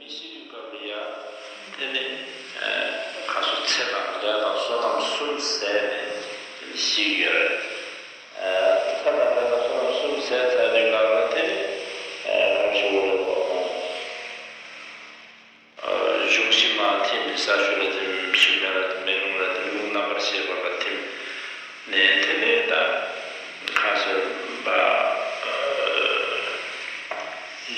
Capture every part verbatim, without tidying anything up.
ཤི་དུས་སྐབས་ལ་ཡང་དེ་ནི་ཁ་སོ་ཚེ་དང་ལས་དང་བསོད་ནམས་གསུམ་ཟད་ནས་ཤི་གི་ཡོད་རེད། ཚེ་དང་ལས་དང་བསོད་ནམས་གསུམ་ཟད་ཚར་དུས་སྐབས་ལ་དེ་ནི་གང་ཞིག་འོ་རེད་གོ། གཞུང་ཤི་མ་ཐིམ་པའི་ས་ཆུ་ལ་ཐིམ། ཆུ་མེ་ལ་ཐིམ། མེ་རླུང་ལ་ཐིམ། རླུང་རྣམ་པར་ཤེས་པ་ལ་ཐིམ་ནས་དེ་ནས་ད་ཁ་སོ་པ།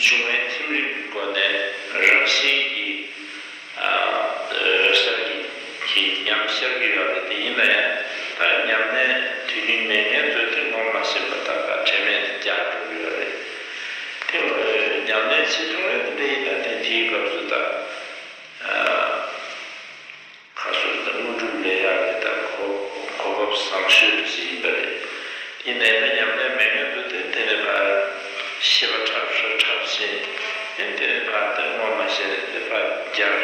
འབྱུང་བའི་ཐིམ་རིམ་གྱི་སྒོ་ནས་རང་བཞིན་གྱིས་ཨ་ཨ་ཤར་གྱི་གི་ཉམས་ཤར་གྱི་ཡོད་རེད། དེ་ཡིན་ན་ཡང་ད་ཉམས་ལེན་དུས་རྒྱུན་མེད་མཁན་ཚོས་དེ་ངོ་མ་ཤེས་པ་ད་ད་དྲན་མེད་དུ་བརྒྱབ་འགྲོ་གི་ཡོད་རེད། དེ་ཉམས་ལེན་བྱེད་ཐུབ་མཁན་དེ་འདྲ་ཡིན་ན་དེ་དེའི་སྐབས་སུ་ད་ཨ། ཁ་སོ་ད་དངོས་གྲུབ་ལེན་ཡག་གི་ད་གོ་གོ་སྐབས་བཟང་ཤོས་ཅིག་ཡིན་པ་རེད། ཡིན་ནའི་ད་ཉམས་ལེན་མེད་མཁན་ཚོ་དེ་དེ་ནས་ཕར་ཤེས་པ་ཁྲབ་ཁྲབ་ཁྲབ་བྱས། དེ་དེ་ནས་ཕར་དེ་ངོ་མ་ཤེས་ནས་དེ་ཕར་རྒྱག་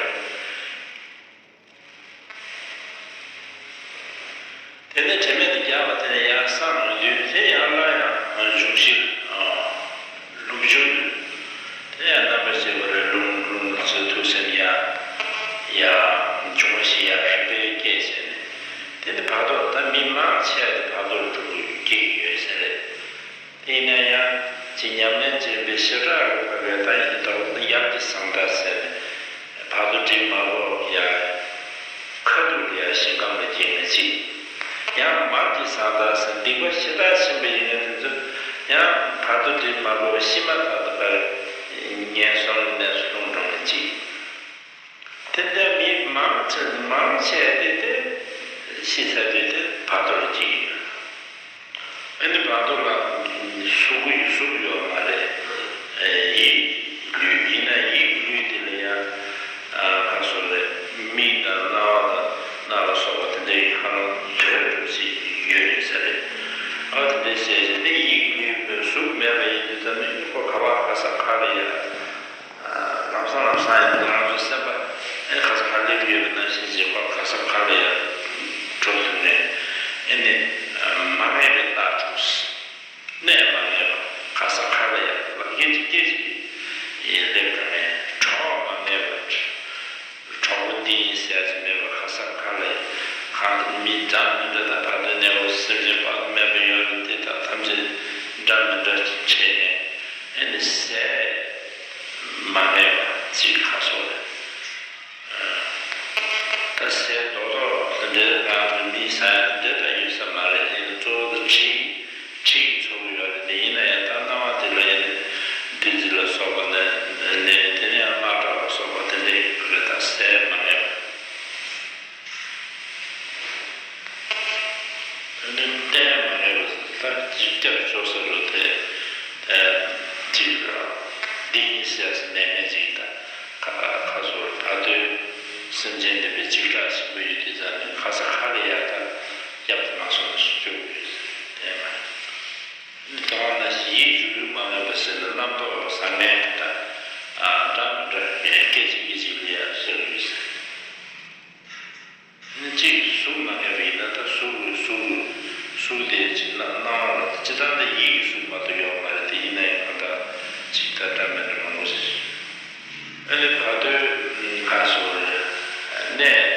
དེ་ནས་དྲན་མེད་དུ་རྒྱག་པ་དེ་ནས་ཡར་སངས་ཡོང་དུས་དེ་ཡང་སླར་ཡང་གཞུང་ཤིག་ལུགས་འབྱུང་དུས། དེ་ཡང་རྣམ་པར་ཤེས་པ་རེད། རླུང་རླུང་ལ་ཚུར་ཐུག་སེམས་ཡ་ཡ་འབྱུང་བ་ཞིག་ཡ་རིམ་པས་སྐྱེས་བྱས་ནས། དེ་ནི་བར་དོ་ད་མི་མང་ཆེ་བ་དེ་བར་དོ་ལ་འགྲོ་དགོས་སྐྱེ་གི་ཡོད་ས་རེད། དེ་ཡིན་ན་ཡང་ཅིག་ཉམས་ལེན་བྱེད་པའི་ཞེ་དྲག་རུ་བབས་པའི་ད་ཡིན་མདོག་ནི་ཡབ་ཀྱི་བཟང་དྲག་ཟེར་ནས་བར་དོ་འགྲིག་མ་དགོས་ཡ། ཁ་ཐུག་ལ་ཡ་ཞིང་ཁམས་ལ་སྐྱེས་ནས་ཅིག་ཡང་མར་གྱི་བཟང་དྲག་ཟེར་སྡིག་པ་ཞེ་དྲག་ཕྱིན་པ་ཡིན་ན་དེ་ཚོ་ཡང་བར་དོ་འགྲིག་མ་དགོས་པ་ཤི་མ་ཐག་ཏུ་ཕར་ངན་སོང་གི་གནས་སུ་ལྷུང་འགྲོ་ནས་ཅིག་དེ་འདྲ་མི་མང་ཆེ་མང་ཆེ་དེ་དེ་ཤི་ཚར་དུས་དེ་བར་དོ་ལ་སྐྱེ་གི་ཡོད། ཨ་ནི་བར་དོ་ལ་གཟུགས་ཡོད་གཟུགས་ཡོད་མ་རེད། ཡིད་ལུས་ཡིན་ན་ཡིད་ལུས་དེ་ལ་ཡང་ཁ་སོ་རེད། མིག་དང་རྣ་བ་དང་སྣ་ལ་སོགས་པ་དེ་འདྲའི་ཧ་ལམ་དོན་འགྲུབ་ཅིག་ཡོད་ཡོད་ས་རེད། ཨ་དེ་འདྲ་བཤད་བྱས་ནས་ཡིད་ལུས་པའི་གཟུགས་མེད་པ་ཡིན་དུས་ཙམ་ནས་ཁོ་ག་བ་ག་ས་ག་ལ་ཡ། ལམ་སང་ལམ་སང་ཡིན་ན་ང་རང་ཚོའི་སེམས་པ་ཨེ་ག་ས་ག་སླེབས་ཡོད་པ་ནང་བཞིན་བྱེད་པ་ག་ས་ག་ལ་ཡང་འགྲོ་ཐུབ་ནས་ཨེ་ནི་མ་ངེས་པའི་རྟགས་བྱུང་། གནས་མ་ངེས་པ་ག་ས་ག་ལ་ཡང་ལ་སྐད་ཅིག་སྐད་ཅིག་ཡིན་སླེབས་འགྲོ་ནས་གྲོགས་མ་ངེས་པ། གྲོགས་པོ་འདི་ཡིན་ཟེར་ཡ་ཅིག་མེད་པ་ག་ས་ག་ལ་ཡང་གང་མི་འདྲ་མི་འདྲ་དང་བར་དོའི་གནས་བབ་སེམས་ཅན་དཔག་ཏུ་མེད་པ་ཡོད་རེད། དེ་དག་ཐམས་ཅད་འདྲ་མི་འདྲ་ཅིག་ཕྲད་ནས་ཨེ་ནི་ཟས་མ་ངེས་པ་ཅིག་ཁ་སོ་རེད། ད་ཟས་རྡོག་རྡོག་དེ་འདྲའི་རང་གི་མི་ཟ་ཡ་དེ་འདྲ་ད་ཡོད་ས་མ་རེད། ཡིན་ན་གཙོ་བོ་དེ་གྲིབ་གྲིབ་ཚོར་གི་ཡོད་རེད། དེ་ཡིན་ན་ཡང་ད་སྣང་བ་དེ་ལ་ཡིན་ན་བདུད་རྩི་ལ་སོགས་པ་ནས་ནས་དེ་ནས་ཡང་དམར་ཁྲག་ལ་སོགས་པ་དེ་འདྲའི་ཡོད་རེད། ད་ཟས་མ་ངེས་པ། ནི་གཏན་མ་ངེས་པ་ད་ཅིག་སྐྱབས་བཅོལ་ས་རུ་དེ་ཅིག་འདི་ཡིན་ཟེར་ས་མེད་མཁན་ཅིག་དང་ཁ་ཁ་སོ་བར་དོའི་སེམས་ཅན་འདི་པའི་ཅིག་དྲག་ཞིག་པ་ཡོད་དུས་ཙང་ནི་ག་ས་ག་ལ་ཡ་ད་སྐྱབས་དེ་མ་སོང་ན་སུ་བཅོལ་དགོས་ཟེར་དེ་མ་ནི་དེ་བ་ན་ཡིད་འཇུག་ཡུལ་མ་ངེས་པ་ཟེར་ན་རྣམ་རྟོག་བཟང་ངན་དང་འདྲ་མི་འདྲ་སྐད་ཅིག་སྐད་ཅིག་ལ་ཡ་སོ་ཡོད་ཟེར། གཅིག་གཟུགས་མ་ངེས་པ་ཡིན་ན་ད་གཟུགས་གཟུགས་གཟུགས་དེ་ཅིག་སྣང་སྣང་བ་ལ་སྤྱི་བཏང་དེ་ཡིད་ཀྱི་གཟུགས་མ་གཏོགས་ཡོད་མ་རེད། དེ་ཡིན་ན་ཡང་གང་ལྟར་ཅིག་ད་འདྲ་མི་འདྲ་མང་པོ་ཞིག་ཨ་ནི་བར་དོའི་ག་སོགས་རེད། གནས་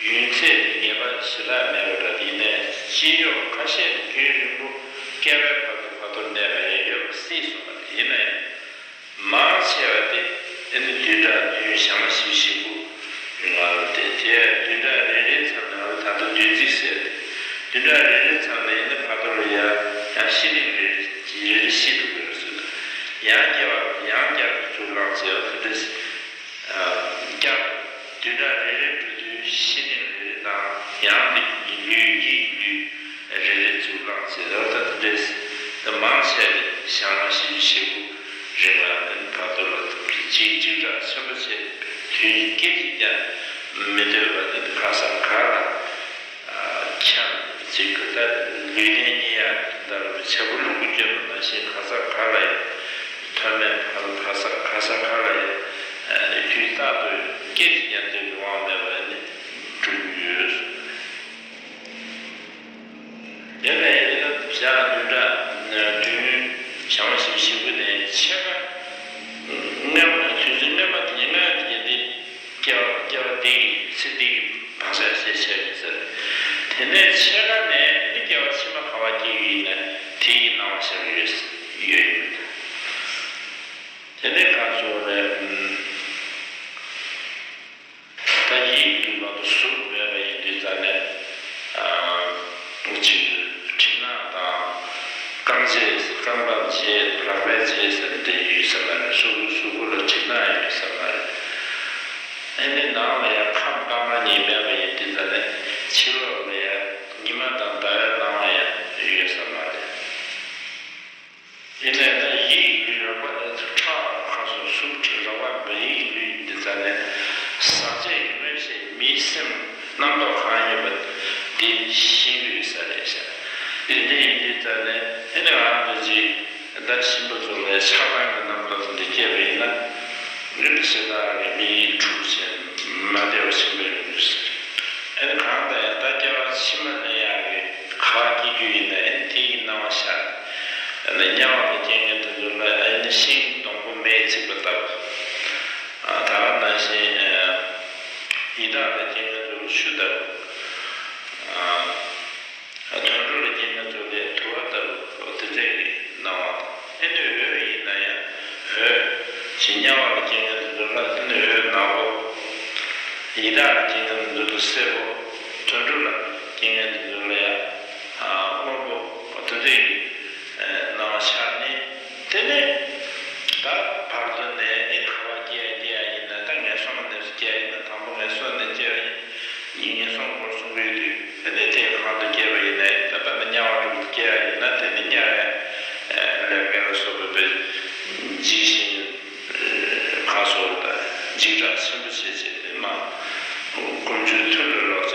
ཡུན་ཚད་དེ་ངེས་པ་ཞེ་དྲག་མེད་པ་འདྲ། དེ་ཡིན་ན་ཡང་སྤྱི་ཡོངས་ཁ་ཤས་དེ་རྒྱུན་རིང་པོ་བསྐལ་པའི་བར་དུ་བར་དོར་གནས་པ་ཡང་ཡོད་པ་སྲིད་གསུངས་པ་རེད། ཡིན་ན་ཡང་། མང་ཆེ་བ་དེ་ཨ་ནི་བདུན་ཕྲག་བདུན་ཞག་མ་བཞི་བཅུ་ཞེ་དགུ་ཡོང་བ་རེད་དེ། དེ་བདུན་ཕྲག་རེ་རེའི་མཚམས་ནས་ང་ཚོ་ད་ལྟ་བདུན་ཚིགས་ཟེར་ཏེ། བདུན་ཕྲག་རེ་རེའི་མཚམས་ནས་ཡིན་ན་བར་དོ་ལ་ཡ་ཡང་ཤི་ནས་རེ་རེ་རེ་རེ་ཤི་འགྲོ་གི་རེད་ཟེར་དུས། ཡང་བསྐྱར་ཡང་བསྐྱར་དུ་ཚུར་ལངས་བྱས་པ་དེ་འདྲ་ཞིག་བསྐྱར་དུ་བདུན་ཕྲག་རེ་རེ་འགྲོ་དུས་ཤི་ནས་རེ་རེ་དང་ཡང་དེ་ལུས་ཡིད་ལུས་རེ་རེ་ཚུར་ལངས་བྱས་པ་ད་དེ་འདྲ་ཞིག་ད་མང་ཆེ་བས་ཞག་མ་བཞི་བཅུ་ཞེ་དགུ། རིང་ལ་བར་དོ་ལ་གཅིག་གཅིག་དྲག་ཆེན་པོ་བྱས་དུས་སྐད་ཅིག་ཀྱང་མི་སྡོད་པ་ནི་ག་ས་ག་ལ་འཁྱམས་ཅིག་གི་ད་ལུས་རྟེན་གཉིས་ཡང་འདར་བའི་བྱ་སྤུ་རླུང་གིས་བསྐྱོད་པ་ནང་བཞིན་ག་ས་ག་ལ་ཡང་ཐོན་མེད་པར་ག་ས་ག་ས་ག་ལ་ཡང་དུས་རྟག་ཏུ་སྐད་ཅིག་ཀྱང་སྡོད་པའི་དབང་མེད་པ་ནི་འགྲུབ་ཀྱི་ཡོད། དེ་ལས་ཡིན་ན་ཞག་བདུན་ཕྲག་བདུན་ཞག་མ་བཞི་བཅུ་ཞེ་དགུ་ནས་ཕྱེད་ཀ་སྔོན་མ་དུས་ཚོད་སྔོན་མ་དེ་ ཚེ་འདི་གི་བག་ཆགས་ཞེས་བྱ་བའི་ཚེ། དེ་ནས་ཕྱི་ལ་ནས་ནི་སྐྱེ་བ་ཕྱི་མ་ག་བ་སྐྱེ་ཡི་ཡིན་ན་དེ་ཡི་སྣང་བ་ཤར་ཡོད་ཡོད་ཡིན་པ། དེ་ནས་གང་སོང་རེད། ད་ཡིད་ཀྱི་ནང་དུ་གཟུགས་མེད་པ་ཡིན་དུས་ཙང་ནས། ཨ། ཅིག་གྲིབ་ནག་དང་། རྐང་རྗེས་རྐང་པའི་རྗེས་ལག་པའི་རྗེས་ཟེར་དེ་ཡོད་ས་མ་རེད། གཟུགས་གཟུགས་པོ་ལ་གྲིབ་ནག་ཡོད་ས་མ་རེད། ཨ་ནི་ནང་ལ་ཡང་ཁམས་དྭངས་མ་གཉིས་མེད་པ་ཡིན་དུས་ཙང་ནས་ཕྱི་ལོགས་ལ་ཡང་ཉི་མ་དང་ཟླ་བའི་སྣང་བ་ཡང་ཡོད་ས་མ་རེད། ཡིན་ནའི་ད་ཡིད་ཀྱི་ལུས་རགས་པ་ནི་ཁྲག་ཁ་སོ་གཟུགས་ཀྱི་རགས་པ་མ་ཡིན་ལུས་འདི་ཙ་ནས་ཟག་བཅས་ཀྱི་མངོན་ཤེས་མིའི་སེམས་རྣམ་རྟོག་གང་ཡོད་པ་འདི་ཤེས་ལུས་ས་རེད་ཤག་དེ་འདྲ་ཡིན་དུས་ཙ་ནས་ཨེ་ནི་ང་རང་ཚོ་ཅིག་ད་གཤིན་པོ་ཚོ་ལ་ཆགས་སྡང་གི་རྣམ་རྟོག་འདི་སྐྱེས་པ་ཡིན་ན་ཨེ་ནི་ཞེ་དྲག་གི་མི་ཡིད་འཁྲུག་བྱས་མ་བདེ་བ་ཆེན་པོ་ཡོང་གི་རེད་ཟེར། ཨེ་ནི་གང་ལྟར་ཡང་ད་སྐྱེ་བ་ཕྱི་མ་ལ་ཡང་གི་ག་བ་སྐྱེ་རྒྱུ་ཡིན་ན་ཨེ་ནི་དེ་ཡི་སྣང་བ་ཤར། ཨ་ནི་དམྱལ་བ་ལ་སྐྱེ་མཁན་དེ་ཚོ་ལ་ཨ་ནི་ཤིང་སྡོང་པོ་མེས་འཚིག་པ་ལྟ་བུ། ཨ་ད་ག་ནང་བཞིན་ཨ་ཡི་དྭགས་ལ་སྐྱེ་མཁན་ཚོ་ལ་ཆུ་ལྟ་བུ། ཨ་དུད་འགྲོ་ལ་སྐྱེ་མཁན་ཚོ་ལ་དུ་བ་ལྟ་བུ་དེ་འདྲས་ཀྱི་སྣང་བ་དང་། ཨེ་ནི་འོད་ཡིན་ན་ཡང་འོད་ཅིག་དམྱལ་བ་ལ་སྐྱེ་མཁན་དེ་ཚོ་ལ་ཨེ་ནི་འོད་ནག་པོ། ཡི་དྭགས་ལ་སྐྱེ་མཁན་དེ་ཚོ་ལ་སེར་པོ། དུད་འགྲོ་ལ་སྐྱེ་མཁན་དེ་ཚོ་ལ་ཡང་ཨ་སྔོན་པོ་དེ་འདྲས་ཀྱི་སྣང་བ་ཤར་ནས། དེ་ནས་ད་བར་དུ་ནས་ཨེ་ག་བ་སྐྱེ་ཡ་སྐྱེ་ཡ་ཡིན་ན་ད་ངན་སོང་གནས་སུ་སྐྱེ་ཡ་ཡིན་ན་དང་པོ་ངན་སོང་ནས་སྐྱེ་བ་ཡིན། ངན་སོང་སྐོར་གསུང་གི་ཡོད་དུས་ཨེ་ནས་དེ་གང་དུ་སྐྱེ་བ་ཡིན་ནའི་ད་ལྟ་ནི་དམྱལ་བ་དྲུག་ཏུ་སྐྱེ་ཡ་ཡིན་ན་དེ་ནི་དམྱལ་བའི་ལས་ངན་ལ་སོགས་པའི་འཇིགས་ཤིང་གང་སོགས་དང་འཇིགས་སྐྲག་ཆེན་པོ་བྱེད་བྱེད་དེ་མ་ཀུན་སྤྱོད་ཐུར་ལ་ལོག་